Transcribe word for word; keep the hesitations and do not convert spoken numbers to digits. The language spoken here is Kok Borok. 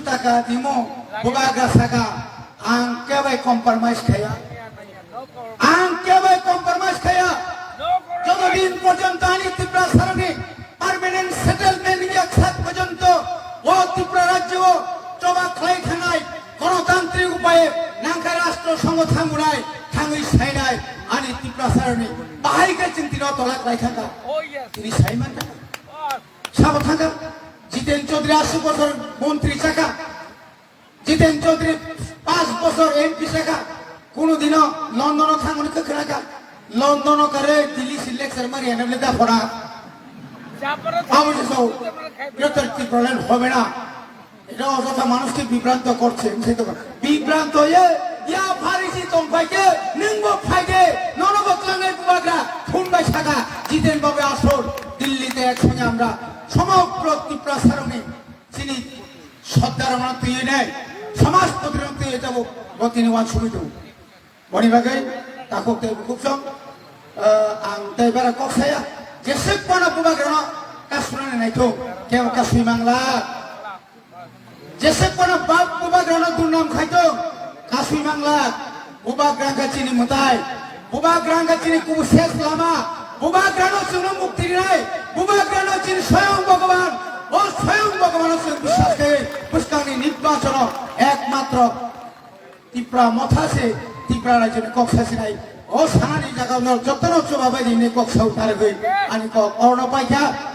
Taka timo, bubagra saka, ang kebai compromise khaya. Ang kebai compromise khaya. Joto din porjonto ani Tiprasaroni permanent settlement ya sak porjonto o Tripura rajyo choba khlai thangnai, gonotantrik upaye nangkha rashtra songho thangunai, thangwi sainai ani Tiprasaroni bahai khe chwng tino tola khlai thangkha. Tini saiman thangkha. Sabo thangkha, Jiten Chaudhary aswk bosor montri chakha. Jiten Chaudhary pas bosor M P saka, kuno dino London o thangmani kwkhwraka, London o kare Delhi si lecture mari ene bole da pora. Abo se so, Greater Tipraland hobe na. Eta ojotha manushke bibranto korche, em se to bibranto ye, ya pharisi tongphaike, nwngbo phaike, nono bo tlangnai bubagra, phun bai saka, Jiten babu asol, Delhi te ek songe amra, somogro Tiprasaroni, chini Soddarokno twiwi nai, samajpotino twiwi tabuk bo tini uansugwi tongo. Boni bagwi takhuk tei bukhuk song, eh, ang tei bara kok saya, jeswk phano bubagrano kasunani naithok, kebo kasui mangla. Jeswk phano bab bubagrano durnam khaithok, kasui mangla. Bubagra wngkha chini mwtai, bubagra wngkha chini kubu ses lama, bubagrano chwngno mukti rinai, bubagrano chini soyong Bhogoban, o soyong Bhogobano chwng biswas khe bwskangni nirbachono ekmatro Tipra motha se Tipra rajyoni kok sasinai, o sanani jagao jotono chubabai rini kok sau targwi ani kok orno paikha.